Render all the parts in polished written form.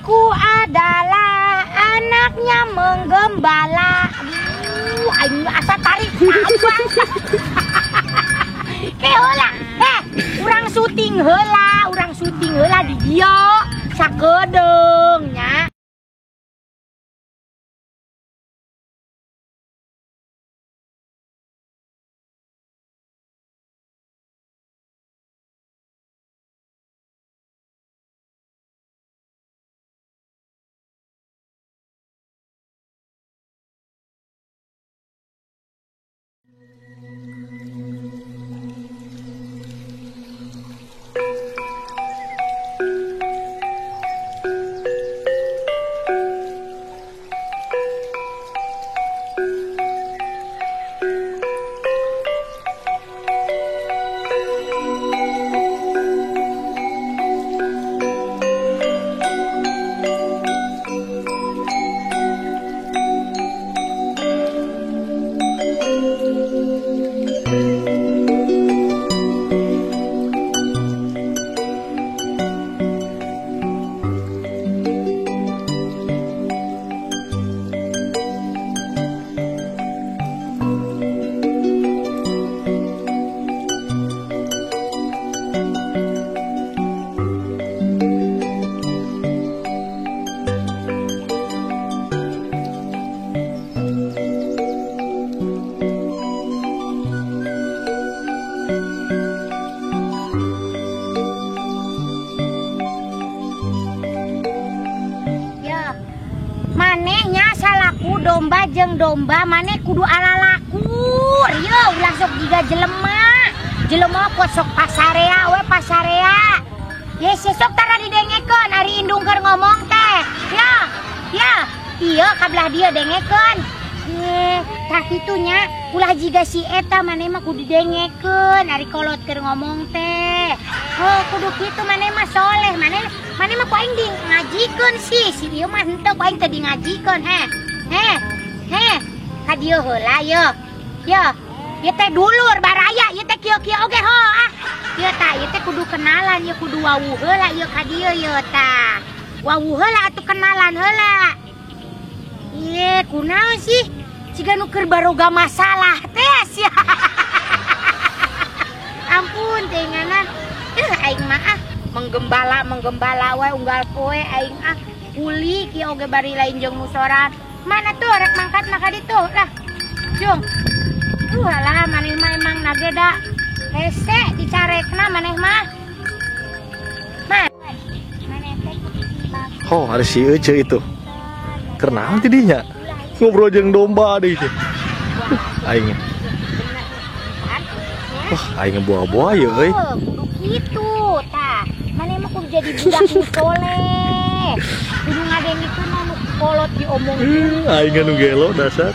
Aku adalah anaknya menggembala. Aduh, aing asa tarik abang. Ke heula. Eh, urang syuting heula, urang syuting heula di dieu sakedeung nya. Manehnya salaku domba jeung domba maneh kudu alalakur ye ulah sok jiga jelema jelema kok sok pasarea we pasarea ye sesok tara didengekeun ari indung keur ngomong teh ya ya ieu kabelah dieu dengekeun ye tah kitu nya ulah jiga si eta maneh mah kudu didengekeun ari kolot keur ngomong teh oh kudu kitu maneh mah soleh maneh maneh mah ku aing di ngajikeun sih si ieu mah henteu ku aing teh di ngajikeun heh heh heh ka dieu heula ye ye ieu teh dulur baraya ieu teh kieu-kieu oge ho ah ieu tah ieu teh kudu kenalan ieu kudu wawuh heula ieu ka dieu ieu tah wawuh heula atuh kenalan heula ieu kunaon sih siga nu keur baroga masalah teh sia ampun teh nganan aing mah ah menggembala we unggal poe aing ah kuli kieu oge bari lain jeung musoran mana tuh rek mangkat maka ditu lah jung tuh alah maneh mah emang nageda hese dicarekna maneh mah maneh teh. Oh, ada si Ece itu. Keur naon ti dinya? Ngobrol jeung domba deui teh. Aing. Wah, aing buah-buah ye euy. Kudu kitu tah. Maneh mah kudu jadi budak nu soleh. Kudu ngadengikeun nu kolot diomongkeun. Aing nu gelo dasar.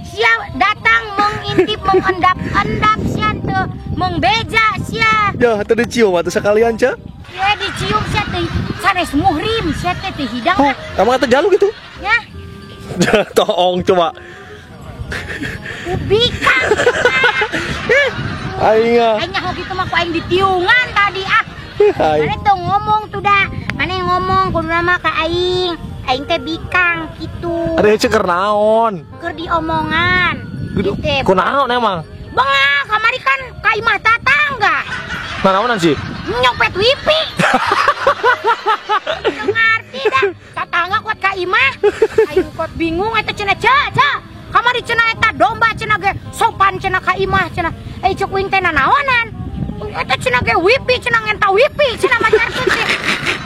Sia datang mengintip mengendap-endap sia teu mengbeja sia. Ya, teu dicium atuh sekalian, Ceu. Ya dicium sia teh sanes muhrim sia teh teu hidang. Oh, emang eta jalu gitu? Ya. Toong coba. Ubikang. Aing ah. Aing nyaho kitu mah ku aing ditiungan tadi ah. Maneh teu ngomong tuh dah. Maneh ngomong kudu mah ka aing. Aing teh bikang kitu. Ada hece keur naon? Keur diomongan. Gitu. Kunaon emang? Bengah kamari kan ka imah tatangga. Nah, naonan sih? Nyopet wifi. Teu ngarti dah. Tatangga kuat ka imah. Aing kuat bingung eta cenah ceu ceu. Kamari cenah eta domba cenah ge sopan cenah ka imah cenah. Eh cek uing teh nanaonan. Eta cenah ge wifi cenah ngenta wifi cenah macarkeun teh.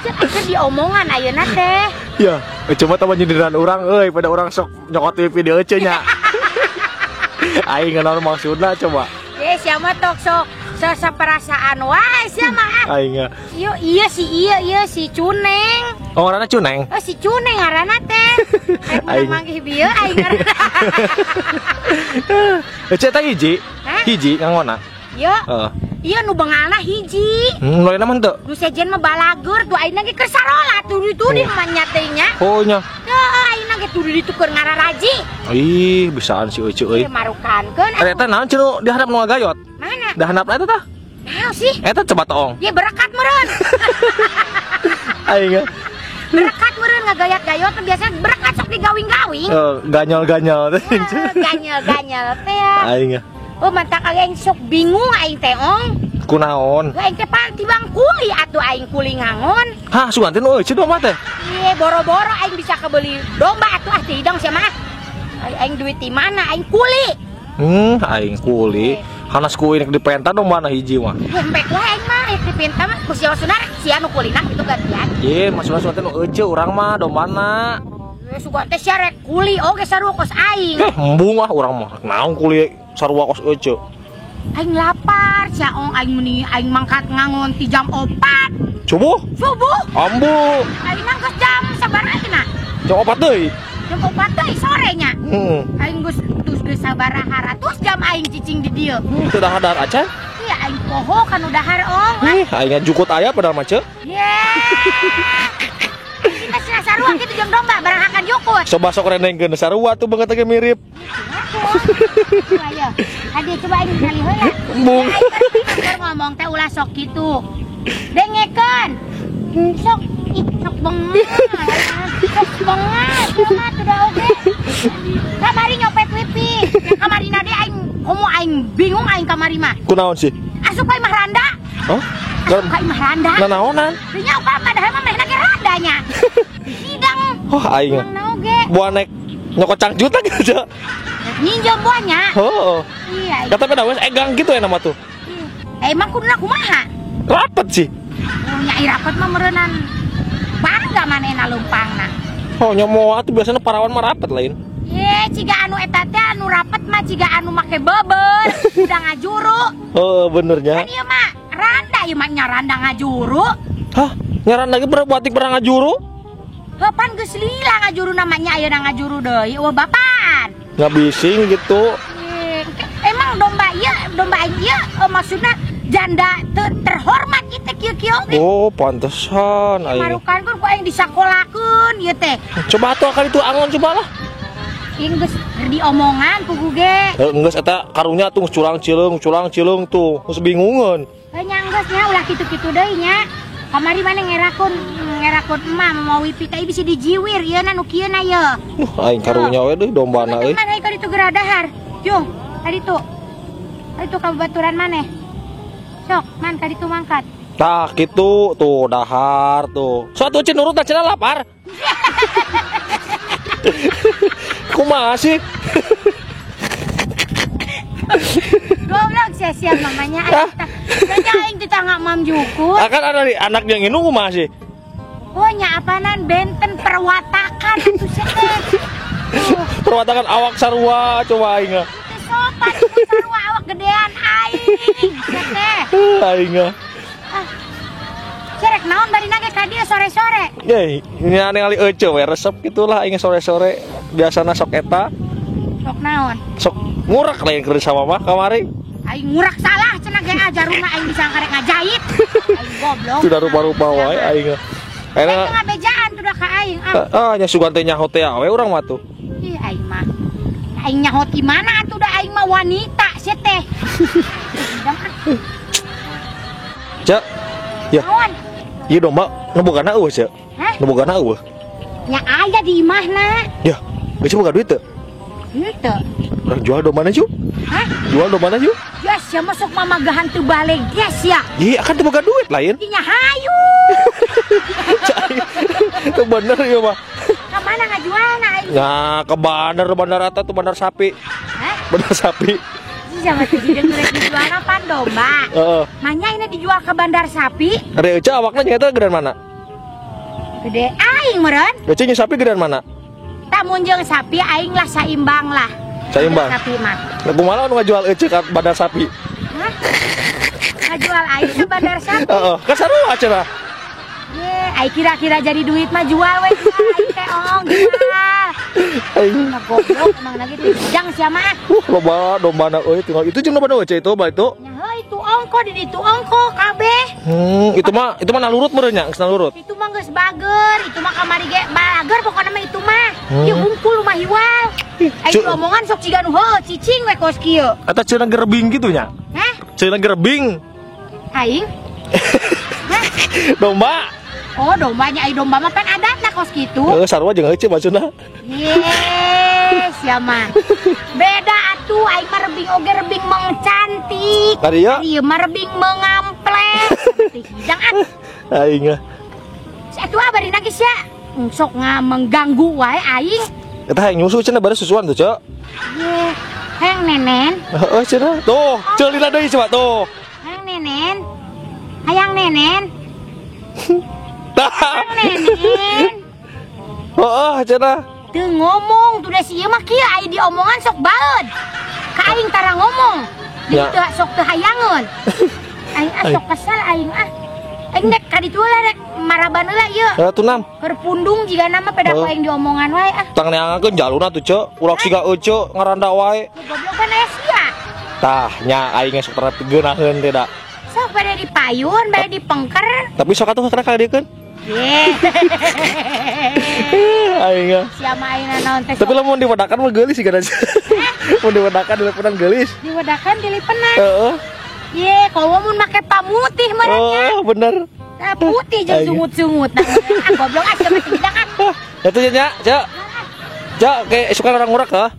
Cek diomongan ayeuna teh. Ya, coba tah nyindiran urang euy pada urang sok nyokot wifi di euceu nya. Aing naon maksudna coba. Eh sia mah tok sok seperasaan wae sia mah. Aing. Ieu iya si ieu ieu si Cuneng. Oh ngaranna Cuneng. Oh si Cuneng ngaranna teh. Aing manggih bieu aing ngaranna. Ece teh hiji. Hiji ngangona. Ieu. Heeh. Ieu nu bengalna hiji. Nu lainna mah henteu. Nu sejen mah balagur tuh ayeuna ge keur sarola tuh ditu di mah nya teh nya. Oh nya. Heeh ayeuna ge tuh ditu keur ngararaji. Ih, bisaan si Ece euy. Marukankeun. Eta naon cenah di handap nu ngagayot? Mana? Di handapna eta tah. Naon sih? Eta coba toong. Ye berekat meureun. Aing Berkat meureun ngagayat-gayot biasanya berkat sok digawing-gawing. Ganyol-ganyol teh. Ganyol-ganyol teh ya. Aing. Oh mantak aing sok bingung aing teh ong. Kunaon? Aing teh tibang kuli atuh aing kuli ngangon. Hah, sugan teh nu euceun domba teh. Iya, boro-boro aing bisa kebeli domba atuh ah teh hidang sia mah. Aing duit di mana? Aing kuli. Aing kuli. Hanas ku ini dipenta domba na hiji mah. Hempek wae aing mah rek dipenta mah ku sia sunar sia nu kulina kitu gantian. Ye, maksudna sugan teh nu euceun urang mah dombana. Sugan teh sia rek kuli oge sarua kos aing. Embung ah urang mah. Naon kuli sarua kos euceun. Aing lapar, sia ong aing meni aing mangkat ngangon ti jam 4. Subuh? Subuh. Ambu. Aing nangkes jam sabaraha cenah? Jam 4 deui. Jam 4 deui sorenya. Heeh. Aing geus tus geus sabaraha ratus jam aing cicing di dieu. Teu dahar acan? Iya, aing poho kan dahar ong. Ih, aing jukut aya padahal mah ceu. Ye. Kita sia sarua kitu jeung domba barang akan jukut. Coba sok rendengkeun sarua tuh banget ge mirip. Ayo, adi coba aing kali heula. Bung. Aing ngomong teh ulah sok kitu. Dengekeun. Sok ih sok banget. Sok banget. Kumaha tuh da oge. Kamari nyopet wipi. Ya kamari na aing komo aing bingung aing kamari mah. Kunaon sih? Asup ka imah randa. Hah? Asup ka imah randa. Nanaonan? Teu nyaho padahal mah mehna ge randanya. Hidang. Oh aing. Buah naik nyokot cangcut lagi aja. Ninjam buahnya. Oh. Iya. Kata pada wes egang gitu ya nama tuh. Iya. Emang kuduna kumaha? Rapet sih. Oh, nyai rapet mah meureunan bangga manehna leumpangna. Oh, nyamoa tuh biasanya parawan mah rapet lain. Ye, ciga anu eta teh anu rapet mah ciga anu make beber, udah ngajuru. Oh, benernya. Kan ieu mah randa ieu mah nya randa ngajuru. Hah? Nya randa ge batik pernah ngajuru? Heuh, pan geus lila ngajuru namanya ayeuna ngajuru deui. Eueuh bapaan. Nggak bising gitu. Emang domba ieu maksudna janda terhormat gitu kieu-kieu ge. Oh, pantesan aing. Marukan kun ku aing disakolakeun ieu teh. Coba atuh akal itu angon coba lah. Ieu geus diomongan ku ge. Heuh, geus eta karunya tuh curang cileung tuh. Geus bingungeun. Heuh nya geus nya ulah kitu-kitu deui nya. Kamari mana ngerakun emak mau wipi teh bisa dijiwir ieu na nu kieu na ye. Aing karunya we deui dombana euy. Mana ka ditu geura dahar. Jung, tadi tuh. Tadi tuh ka babaturan maneh. Sok, man ka ditu mangkat. Tah kitu tuh dahar tuh. Suatu cin nurut cenah lapar. Kumaha sih? Goblok sia-sia mamanya aing teh. Nya aing teh nggak mam jukut. Akan ada anak yang nginum kumaha sih? Oh nya apanan benten perwatakan atuh sia teh. Perwatakan awak sarua coba aing. Teu sopan sarua awak gedean aing sia teh. Aing. Ah. Cerek naon bari nage ka dieu sore-sore? Ye, nya ningali euceu we resep gitulah aing sore-sore biasana sok eta. Sok naon? Sok ngurak lah yang kerja sama mah kamari. Aing ngurak salah cenah ge ajaruna aing bisa karek ngajahit. Aing goblok. Sudah rupa-rupa wae aing. Aing ngabejaan tuh ka aing. Ah, nya sugan teh nyaho teh we urang mah tuh. Ih aing mah. Aing nyaho ti mana atuh da aing mah wanita sia teh. Cek. Ya. Naon? Ieu domba nu bogana eueuh sia. Hah? Nu bogana eueuh. Nya aya di imahna. Ya, geus boga duit teu? Henteu. Urang jual dombana cu? Hah? Jual dombana cu? Ya sia masuk mamagahan teu baleg ya sia. Ih, akan teu boga duit lain. Nya hayu. Itu bener ieu mah. Ka mana ngajualna aing? Nah, ke bandar eta tuh bandar sapi. Hah? Bandar sapi. Sia mah teu didengeun dijualna pan domba. Heeh. Manya ini dijual ke bandar sapi? Ari euceu awakna nya eta gedean mana? Gede aing meureun. Euceu nya sapi gedean mana? Tak munjeung sapi aing lah saimbang lah. Saimbang. Sapi mah. Lah kumaha anu ngajual euceu ka bandar sapi? Hah? Ngajual aing ke bandar sapi? Heeh, kan sarua cenah. Ye, aing kira-kira jadi duit mah jual we jual aing teh ong jual. Aing mah goblok emang lagi teh sia mah. Loba dombana euy tinggal itu jeung loba euceu itu ba itu. Nya heuh itu ongko di ditu ongko kabeh. Itu mah nalurut meureun nya, geus nalurut. Itu mah geus bager, itu mah kamari ge bager pokona mah itu mah. Ieu hungkul mah hiwal. Aing omongan sok ciga nu heuh cicing we kos kieu. Eta cenah gerbing kitu nya? Hah? Cenah gerbing. Aing? Hah? Domba. Oh, dombanya ai domba mah pan adatna kos kitu. Heeh, sarua jeung heuceu maksudna. Yes, ya mah. Beda atuh aing mah rebing oge rebing meng cantik. Tadi ya? Ieu mah rebing mengampleh. Hidang atuh. Aing ah. Atuh ah bari nagis ya. Sok nga mengganggu wae aing. Eta hayang nyusu cenah bare susuan tuh, Cek. Ye, hayang nenen. Heeh, cenah. Tuh, ceulina deui coba tuh. Hayang nenen. Hayang nenen. Tah. Hayang nenen. Heeh, cenah. Teu ngomong tuh si ieu mah kieu aya diomongan sok baeud. Ka aing tara ngomong. Jadi Ya. teu sok teu hayangeun. Aing ah sok kesel aing ah. Aing rek ka ditu heula rek maraban heula ieu. Ya tuh nam. Keur pundung jiga nama peda ku Oh. aing diomongan wae ah. Tang neangakeun jaluna tuh, Cek. Ulah siga euceu ngaranda wae. Goblok kan aya sia. Tah, nya aing ge sok tara geunaheun teh da. Sok bade dipayun, bade dipengker. Tapi sok atuh kana kadiekeun. Ye. Aing ah. Sia mah aing naon teh. Tapi lamun diwedakan mah geulis sigana. Mun diwedakan dilepenan geulis. Diwedakan dilipenan. Heeh. Ye, kalau mun make pamutih meureun nya. Oh, bener. Nah, putih jeung Aing. sungut-sungut. Nah, ah, goblok ah sia mah tidak ah. Ya tuh nya, Cek. Cek, kayak suka orang ngurak hah?